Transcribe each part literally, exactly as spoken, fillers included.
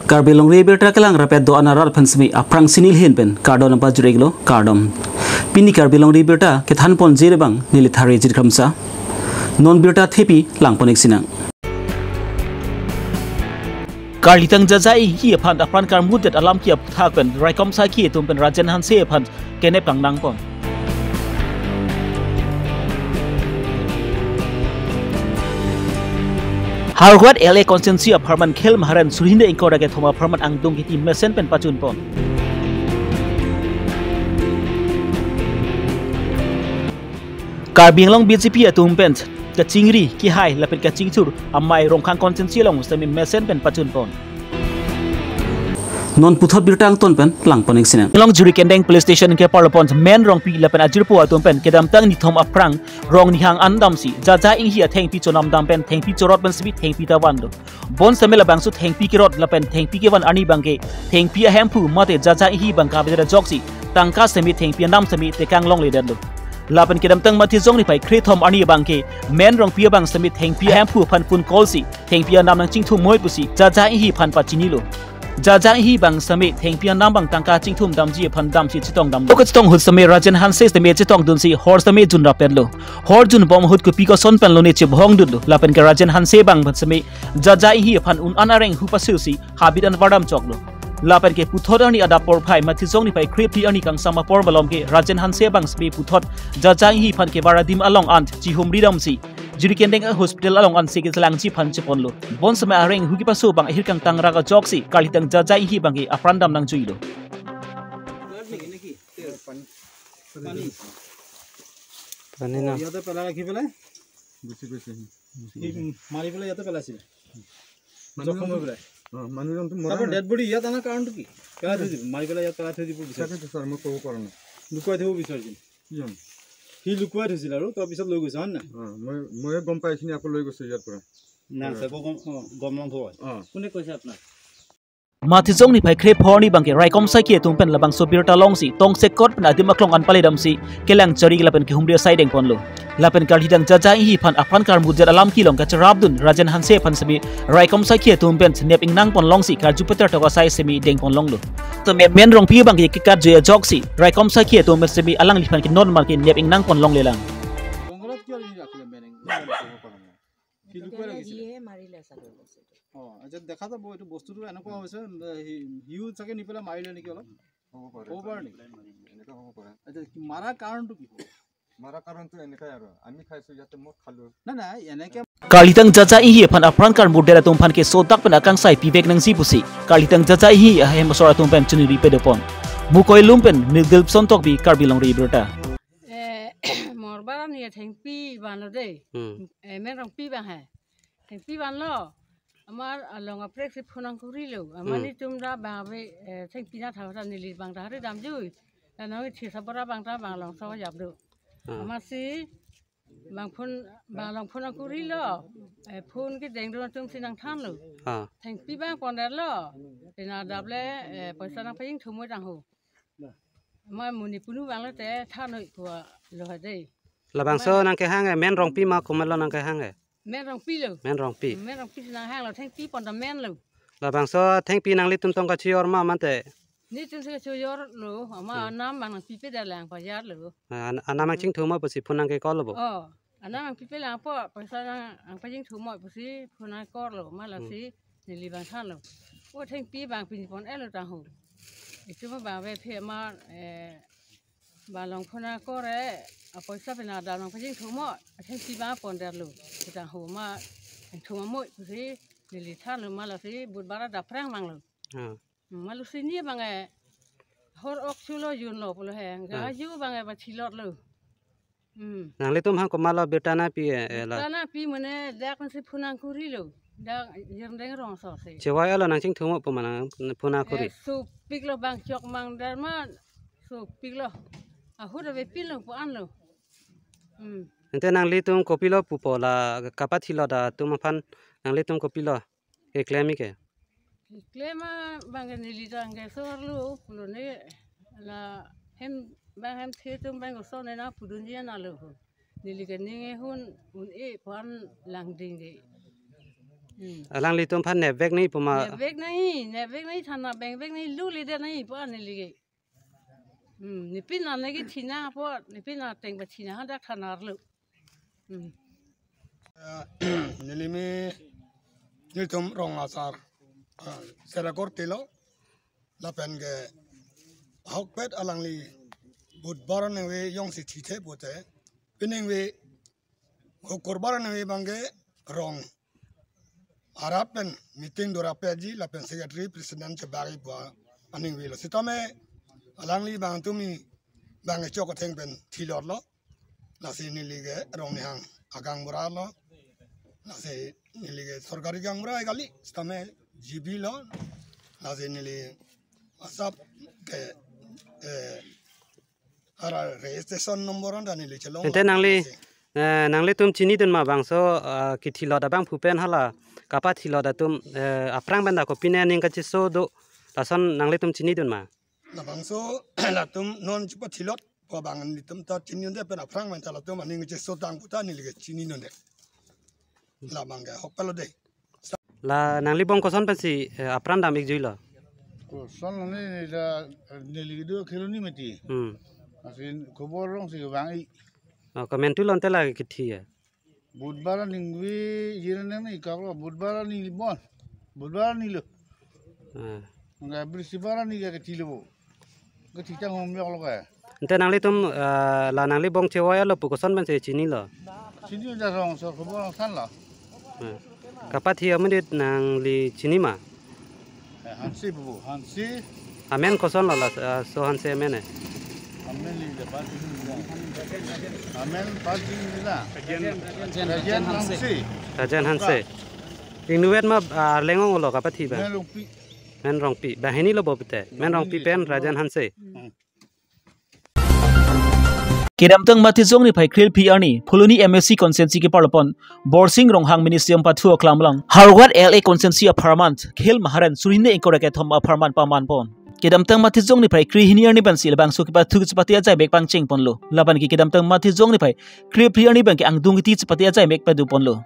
Karbi Longri Abirta kelang rapet do-an arat aphan semi aphrangsi neli ahin pen kardom nangpajir-iklo, kardom. Pini Karbi Longri Abirta kethanponji abang neli Thare Jirkhamsa. Non birta thepi langpon-ik sinang. Karlitang Jaja Inghi aphan apran karmutdet alam ke aputhak pen raikom asai atum pen Rajen Hanse aphan kenep kangnangpon. Howraghat L A constituency apharman Khel Mahar an suri hini ingkoi ra kethom apharman angdung kiti mesen pen pachunpon. Karbi Anglong B J P atum pen kachingri, kehai lapen kachingthur amei Rongkhang constituency along semi mesen pen pachunpon. Non puthot birta angton pen langpon-ik sinang. Anglong Jirikindeng Police Station keparlo pon Men Rongpi lapen ajirpo atum pen kedamtang nithom aphrang rong nihang an damsi Jaja Inghi athengpi chonam dam pen thengpi chorot pen semi thengpi ta vanlo. Bonsitame labangso thengpi kerot lapen thengpi kevan arni abangke thengpi ahemphu mate Jaja Inghi abang kavedet ajoksi tangka semi thengpi anam semi tekang longledetlo. Lapen kedamtang Matijong niphai kre-thom arni abangke Men Rongpi abang semi thengpi ahemphu aphan phone call si thengpi anam nangchingthum moi pusi Jaja Inghi aphan pachinilo. Jaja Inghi abang semi thengpi anam abang tangka chingthum damji aphan damsi chetong damlo. Kachetong ahut semi Rajen Hanse semi chetongdunsi hor semi jun rapetlo. Hor junbom ahut kopi koson pen lone chebhongdunlo. Lapen ke Rajen Hanse abang semi Jaja Inghi aphan un-an areng hu pasilsi habit an vardam choklo. Lapen ke puthot arni adap porphai Matijong niphai kre-phli arni kangsam apor malom ke Rajen Hanse abang semi puthot Jaja Inghi aphan ke varadim along an chihumri damsi Jirikindeng hospital along an si keselangji aphan cheponlo. Bonsitame areng hu kepaso abang ahir kangtang rak ajoksi karlitang Jaja Inghi abangke apran dam nangjuilo. পানী না। ইয়াতে পেলাই ৰাখি পেলাই। গুচি গৈছে C. C মাৰি পেলাই ইয়াতে পেলাইছিলে। জখম হৈ পেলাই। অ, মানুহজনটো মৰা তাৰপৰা নাই। ডেড বডি ইয়াত অনা কাৰণটো কি? পেলাই থৈ দিব, মাৰি পেলাই ইয়াত পেলাই থৈ দিব বিচাৰিছে। তাকেতো ছাৰ, মই ক'ব পৰা নাই। লুকুৱাই থ'ব বিচাৰিছিল। কি জানো? সি লুকুৱাই থৈছিল আৰু তই পিছত লৈ গৈছ, হয় নে নাই? অ, মই, ময়ে গম পাই এইখিনি আকৌ লৈ গৈছে ইয়াৰ পৰা। নাই, ছাৰ, গম, অ, গম নথয়। অ। কোনে কৈছে আপোনাক? Matijong niphai kre-pho arni abangke raikom asai atum pen labangso birta longsi tongsekot pen adim aklong an paledamsi kelang chari lapen kehumri asai dengponlo. Lapen karlitang Jaja Inghi aphan apran karmutdet alam kelong kacherapdun Rajen Hanse aphan semi raikom asai atum pen nep ingnangpon longsi karju peter tok asai semi dengpon longlo. To Men Rongpi abangke kekat jui ajoksi raikom asai atum pen semi alangliphan ke non mar ke nep ingnangpon longlelang. জংঘলত কিয় এৰি ৰাখিলে মেৰেং? সি লুকুৱাই ৰাখিছিলে। সিয়ে মাৰিলে চাগৈ বস্তুটো। অ, আচ্ছা, দেখা যাব এইটো বস্তুটো এনেকুৱা হৈছে, সি, সিও চাগে নি পেলাই মাৰিলে নেকি অলপ? হ'ব পাৰে। হ'ব পাৰে নেকি? এনেকুৱা হ'ব পাৰে। আচ্ছা, কি মাৰা কাৰণটো কি হ'ল? মাৰা কাৰণটো এনেকুৱাই আৰু। আমি খাইছো, ইয়াতে মই খালো। নাই, নাই, এনেকে Karlitang Jaja Inghi aphan apran karmutdet atum aphan ke sodak pen akangsai pivek nangji pusi karlitang Jaja Inghi ahem asor atum pen choningri pedopon. Mukoi Lum pen Mildilson Tokbi, Karbi Longri Abirta. Eh, morbar ani thengpi vanlo dei. Hmm. Eh, Men Rongpi abang he. Thengpi vanlo. Amar along aprek si phone nangkurilo. Amar Hmm. netum ta bang ave, eh, thengpi natha ta neli abang ta hari damjui. Ta nang ithi sabora abang ta bang along so jap do. Ah. Amatsi bang phone, bang along phone nangkurilo. Eh, phone kedengdun atum si nangthanlo. Ah. Thengpi abang pondetlo. Tina adap le, eh, poisa nangpajingthum moi tangho. Ma monit punu abang lote thanoi pulo ha dei. Labangso nangkehang e, Men Rongpi ma komatlo nangkehang e? Men Rongpi lo. Men Rongpi. Men Rongpi si nanghanglo, thengpi pon ta men lo. Labangso thengpi nanglitum tong kachior ma mate? Netum si kachior lo, ama Hmm. anam abang nangpipedet lang pajar lo. Ah, an-, anam nangchingthum moi pusi phone nangke-call lo bo? Oh. Anam nangpipe lang po, poisa nang, nangpajingthum moi pusi phone nangkorlo, ma Hmm. lasi neli abang thanlo. O thengpi abang pini pon-etlo tangho. Itum abang ave phe ma, eh, bang along phone nangkor e, apoisa pen adap nangpajingthum moi, thengpi abang pondetlo. Tangho ma, thum moi pusi neli thanlo ma lasi budbar adap aphrang abang lo. Ah. Ma lasi ni abang e, hor ok chulo junlo pulo he, ga Ah. ju abang e ba chilotlo. Hmm. Nanglitum hang komatlo birta nangpi e, e la? Birta nangpi mane dak si phone nangkurilo. Dak Jirikindeng rong asor si. Chewai alo nangchingthum moi pu ma nang phone nangkuri? Eh, sopiklo bang chok mang dar ma sopiklo. Ahut avepinlo pu anlo. Hmm. Ante nanglitum kopilo pupo la kapathilot atum aphan nanglitum kopilo keklem-ik ke? Keklem abang ke neli tang ke sorlo pulo ne la hem bang hem the atum abang koson ne nangpudunji anlo. Neli ke ning ehun un-e pu an langding ke. Hmm. Alanglitum aphan nepvek nangji pu ma? Nepvek nangji, nepvek nangji, thana bengvek nangji, lu lide nangji pu neli ke. Hmm, nepin aneke thina pu, nepin ateng ba thina hadak thana arlo. Hmm. Eh, neli me nelitum rong asar, eh, sera korte lo, lapen ke ahokpet alangli Budhbar ningve jongsi thithe pute, piningve Hukurbar ningve abang ke rong arat pen meeting dora peji lapen secretary president chebagi pu aningve lo. Sitame alangli abang tumi abang chok atheng pen thilot lo. Lasi neli ke rong nihang agang bura lo. Lasi neli ke sorkari gang bura kali. Sitame G B lo. Lasi neli asap ke, eh, ara registration number anta neli chelong. Ante nangli, lasi, eh, nanglitum chinidun ma bangso, eh, kithilot abangphu pen hala kapathilot atum, eh, aphrang pen ta kopine aning kacheso do, lason nanglitum chinidun ma? Labangso latum non chepathilot pu abang nelitum ta chinidunde pen aphrang pen ta latum aning kacheso tang pu ta neli ke chinidunde. Labang ke ahokpet lo de. La nangli bong koson pensi, eh, apran dam-ik juilo? Koson neli la, neli kedo akhel arni mati. Hmm. Asin khobor rongsi vang-ik. Oh, komantu lo ante la kithi ya? Budhbar ningve jira nang ni kaklo, Budhbar ni bon. Budhbar ni lo. Ah. Enggak, Bristibar ni ke kethilo bo. Kethitang hom yok lo ke. Ante nanglitum, eh, la nangli bong chevoi lo pu koson pensi chinilo? Chini ja rong so khobor rong san lo. Eh. Kapathi amonit nangli chini ma? Eh, Hanse bu, Hanse. Amen koson lo la, eh, so Hanse amen eh? Amen li da pati ni da. Amen pati ni da. Rajen Hanse. Rajen Hanse. Ingnuet ma, ah, Arleng ong lo kapathi ba? Men Rongpi. Men Rongpi. Banghini lo bo pute. Men Rongpi pen Rajen Hanse. Hmm. Kedamtang Matijong niphai kre phli arni, Phuloni M A C constituency keparlo pon, Borsing Ronghang Mini Stadium pathu aklam along, Howraghat L A constituency apharman, Khel Maharan suri hini ingkoi ra kethom apharman paman pon. Kedamtang Matijong niphai kre hini arni pensi labangso kepathu kechepate ajai mek pangcheng ponlo. Lapen ke kedamtang Matijong niphai kre phli arni abang ke angdung kiti chepate ajai mek pado ponlo.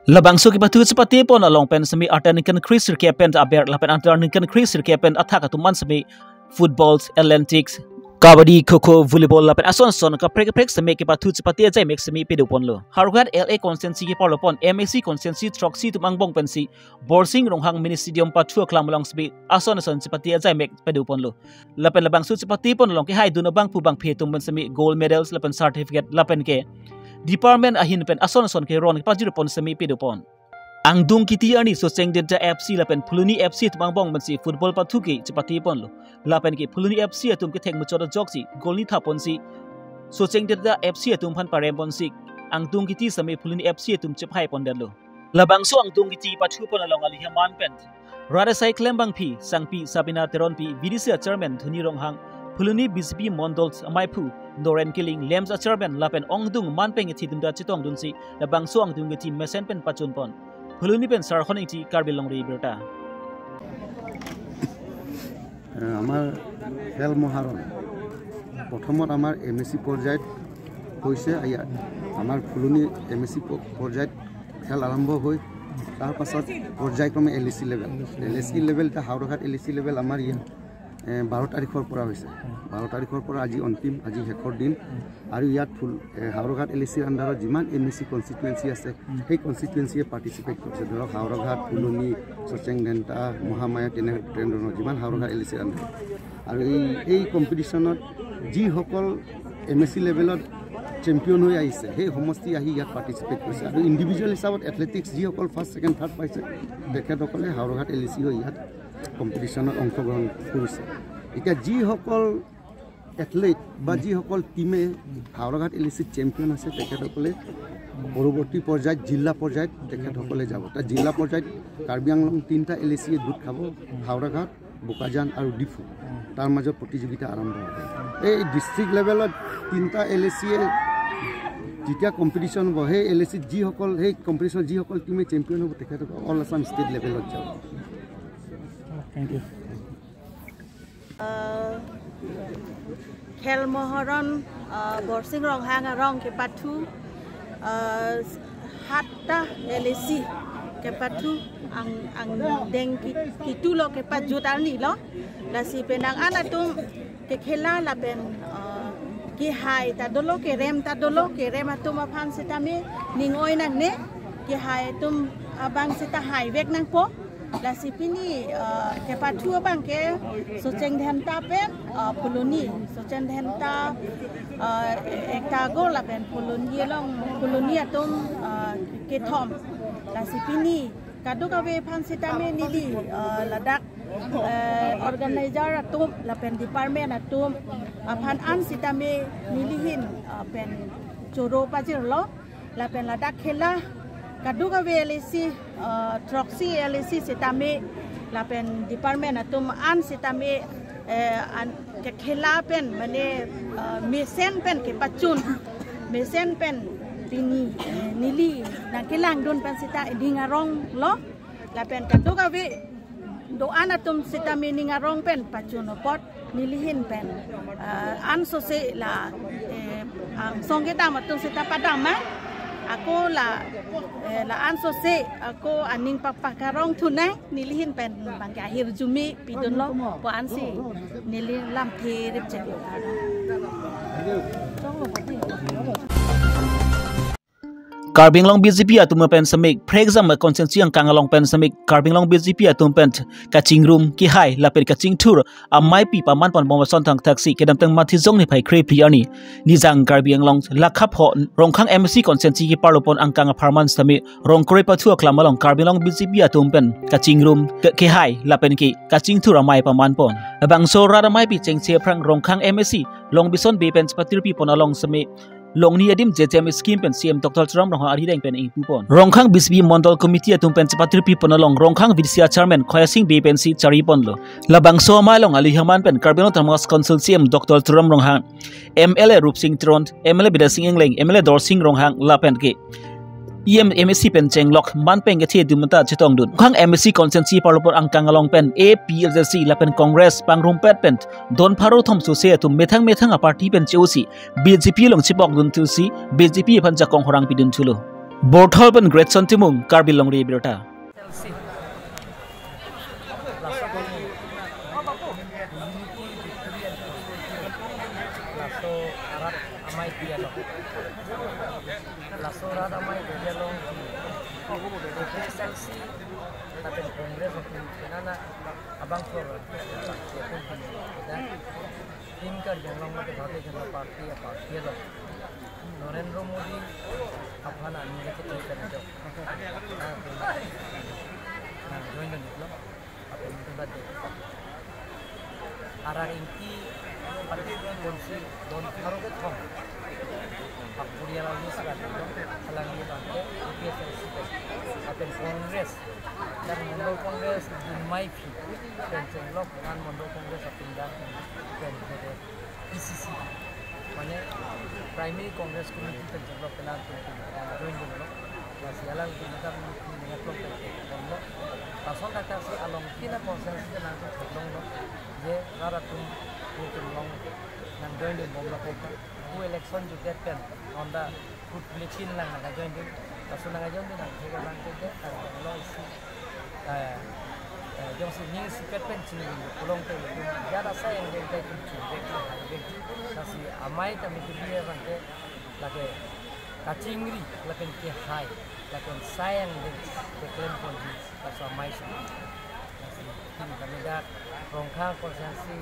Labangso kepathu chepate pon along pen semi arta ningkan kre sirkep pen aber lapen arta ningkan kre sirkep pen athak atum an semi football, athletics, kabaddi, kho kho, volleyball lapen ason son kaprek kaprek semi kepathu chepate ajai mek semi pado ponlo. Howraghat L A constituency keparlo pon M A C constituency throksi atum angbong pensi Borsing Ronghang Mini Stadium pathu aklam along semi ason son chepate ajai mek pado ponlo. Lapen labangso chepate pon along kehaidun abangphu bangphi atum pen semi gold medals lapen certificate lapen ke department ahin pen ason son ke ron kepajir pon semi pado pon. Angdung kiti arni Socheng Denta F C lapen Phuloni F C atum angbong pensi football pathu ke chepate ponlo. Lapen ke Phuloni F C atum kethek muchot ajoksi goal ni thap ponsi Socheng Denta F C atum aphan parem ponsi angdung kiti semi Phuloni F C atum chephai pondetlo. Labangso angdung kiti pathu pon along ali haman pen rat asai klembangpi, sangpi Sabina Teronpi, V D C a chairman Dhoni Ronghang, Phuloni B J P Mondol amaiphu Noren Killing, LAMPS a chairman lapen ongdung man pen kethidunda chetongdunsi labangso angdung kiti mesen pen pachun pon. Phuloni pen Sarhon Ingti, Karbi Longri Abirta. এ, আমাৰ খেল মহাৰণ প্ৰথমত আমাৰ M A চি পৰ্যায়ত হৈছে। ইয়াত আমাৰ ফুলনি M A চি প-, পৰ্যায়ত খেল আৰম্ভ হৈ তাৰ পাছত পৰ্যায়ক্ৰমে এল এ চি লেভেল, এল এ চি লেভেল, এতিয়া হাওৰাঘাট এল এ চি লেভেল আমাৰ ইয়াত, এ, বাৰ তাৰিখৰ পৰা হৈছে। বাৰ তাৰিখৰ পৰা আজি অন্তিম, আজি শেষৰ দিন। আৰু ইয়াত ফুল, এ, হাওৰাঘাট এল এ চিৰ আণ্ডাৰত যিমান এম এ চি কনষ্টিটুৱেঞ্চি আছে, সেই কনষ্টিটুৱেঞ্চিয়ে পাৰ্টিচিপেট কৰিছে। ধৰক হাওৰাঘাট, ফুলনি, চচেং, ডেন্টা, মহামায়া, তেনে-, তেনেধৰণৰ যিমান হাওৰাঘাট এল এ চিৰ আণ্ডাৰত। আৰু এই, এই কম্পিটিশ্যনত যিসকল এম এ চি লেভেলত চেম্পিয়ন হৈ আহিছে, সেই সমষ্টি আহি ইয়াত পাৰ্টিচিপেট কৰিছে। আৰু ইণ্ডিভিজুৱেল হিচাপত এথলেটিক্স যিসকল ফাৰ্ষ্ট, ছেকেণ্ড, থাৰ্ড পাইছে, তেখেতসকলে হাওৰাঘাট এল এ চি হৈ ইয়াত কম্পিটিশ্যনত অংশগ্ৰহণ কৰিছে। এতিয়া যিসকল এথলেট বা যিসকল টিমে হাওৰাঘাট এল এ চিত চেম্পিয়ন হৈছে, তেখেতসকলে পৰৱৰ্তী পৰ্যায়ত, জিলা পৰ্যায়ত তেখেতসকলে যাব। তাত জিলা পৰ্যায়ত কাৰ্বি আংলং তিনিটা এল এ চিয়ে গোট খাব, হাওৰাঘাট, বোকাজান আৰু ডিফু। তাৰ মাজত প্ৰতিযোগিতা আৰম্ভ হ'ব। এই ডিষ্ট্ৰিক্ট লেভেলত তিনিটা এল এ চিয়ে যেতিয়া কম্পিটিশ্যন হ'ব, সেই এল এ চিত যিসকল, সেই কম্পিটিশ্যনত যিসকল টিমে চেম্পিয়ন হ'ব, তেখেতসকল অল আছাম ষ্টেট লেভেলত যাব। Thank you. আহ, খেল মহাৰণ, আহ, বৰসিং ৰংহাং আৰং কেইবাথো, আহ, সাতটা এল এ চি kepathu ang angdeng ki- kitu lo, kepajut arni lo. Lasi penang an atum kekhela lapen, eh, kehai ta dolo, kerem ta dolo, kerem atum aphan sitame ning oi nangne, kehai atum abang sita haivek nangpo. Lasi pini, eh, kepathu abang ke Socheng Dhenta pen, eh, Phuloni, Socheng Dhenta, eh, Ekta Agarwal lapen Phuloni along, Phuloni atum, eh, kethom. Lasi pini kadokave aphan sitame neli, eh, ladak, eh, organizer atum lapen department atum aphan an sitame nelihin, eh, pen choro pajirlo. Lapen ladak khela kadokave L A C, eh, throksi L A C sitame lapen department atum an sitame, eh, an kekhela pen mane, eh, mesen pen kepachun, mesen pen pini, eh, neli nangkelangdun pen sita ning arong lo. Lapen kadokave do-an atum sitame ning arong pen pachun apot nelihin pen, eh, ansose la, eh, angsong kedam atum sita padam ma. Ako la, eh, la ansose ako aning papak arong thunang, nelihin pen bangke ahirjume pidunlo pu ansi neli lamthe ripchek. Karbi Anglong B J P atum pen seme, for example, constituency angkang along pen seme, Karbi Anglong B J P atum pen kachingrum, kehai lapen kachingthur ameipi paman pon bom ason thangthaksi kedamtang Matijong niphai kre phli arni Nijang Karbi Anglong Lakha pho Rongkhang M A C constituency keparlo pon angkang apharman sitame Rongkre pathu aklam along Karbi Anglong B J P atum pen kachingrum, ke- kehai lapen ke kachingthur amei paman pon. Labangso rat ameipi chengche aphrang Rongkhang M A C Longbison Bey pen chepatirpi pon along seme Longni adim J J M scheme pen C M Doctor Tuliram Ronghang arideng pen ingpu pon. Rongkhang B J P Mondol Committee atum pen chepatirpi pon along Rongkhang V D C a chairman Khoyasing Bey pensi chari ponlo. Labangso amei along alu haman pen Karbi Anglong Autonomous Council C M Doctor Tuliram Ronghang, M L A Rupsing Teron, M L A Bidyasing Engleng, M L A Dorsing Ronghang lapen ke E M M A C pen chenglok man pen kethe dumta chetongdun. Rongkhang M A C constituency parlo pon angkang along pen A P H L C lapen Congress pangrumpet pen don pharo thom sose atum methang methang a party pen che-osi B J P along chepokdun thusi B J P aphan jakong horang pidun thulo. Borthol pen Greatson Timung, Karbi Longri Abirta. Laso arat amei pi along. Laso arat amei pi along. A P H L C lapen Congress atum kenana abang pro. Tin Karbi Anglong mate Bharatiya Janata Party a party along Narendra Modi aphan ani ke tu kan jo. Join dun lo. Apa itu tadi? Arak ingki party konsi don pharo kethom. Apurial alu serat lo. Alang ni bangke A P H L C. Lapen Congress. Dan Mondol Congress ameipi pen chenglok, dan Mondol Congress atum dan pen P C C, mane Primary Congress Committee pen chenglok pen atum pen join dunlo. Lasi alang pen atum pen chenglok pen ponlo. Lason tangte si along tina consensus pen atum theklonglo. Je rat atum pen along nang join dun bomlo pen. Ku election judet pen, Honda Good Philippine lang nang join dun. Laso nang join dun nang thek abang ke ke, along isi, eh, eh, jongsi ning isi pet pen chini dun, pulote dun, jada sai angdeng tai tum chu dek, dek. Lasi amei ta miti dia abang ke, lake kachingri, lapen kehai, lapen sai angdeng keklem ponji, laso amei si. Lasi, kami dak Rongkhang constituency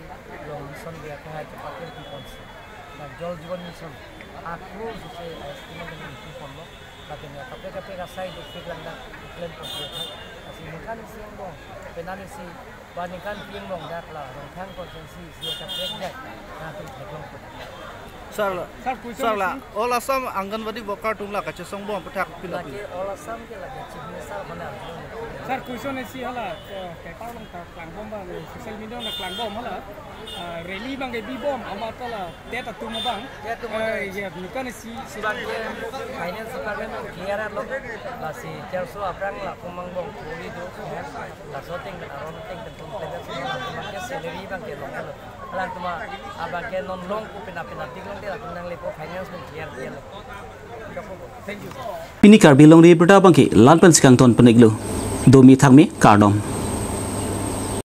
along Mission Bey akehai chepatirpi ponsi. Dak Jal Jeevan Mission akro suse a scheme pen ingpu ponlo. Lapen ya kaprek kaprek asai district lang dak keklem pon thek. Lasi ningkan isi angbong, penang isi, ba ningkan pi angbong dak la Rongkhang constituency isi kaprek dak nangtum theklong pon. Sir la, Sir, question sir la, isi. All Assam Anganwadi worker atum la kachesong bom aputhak pin la pin. Lake All Assam ke lake Chief Minister aphan arju. Sir, question isi hala, eh, paper along ta klangbom abang, social media along klangbom hala, eh, rally abang ke bibom, amat hala, TET atum abang. TET atum abang. Eh, ya, ningkan isi, isi abang ke finance department clear lo, lasi cherso aphrang la pu angbong puli do, ya, laso ateng aron ateng pen tum pen, abang ke salary abang ke long lo. Alangtum abang ke non longpo, pina pina tik longte latum nanglepo, finance pen clear clear lo. Dok po. Pini Karbi Longri Abirta abangke la-an pensi kangton pon-iklo. Dome thakme, kardom.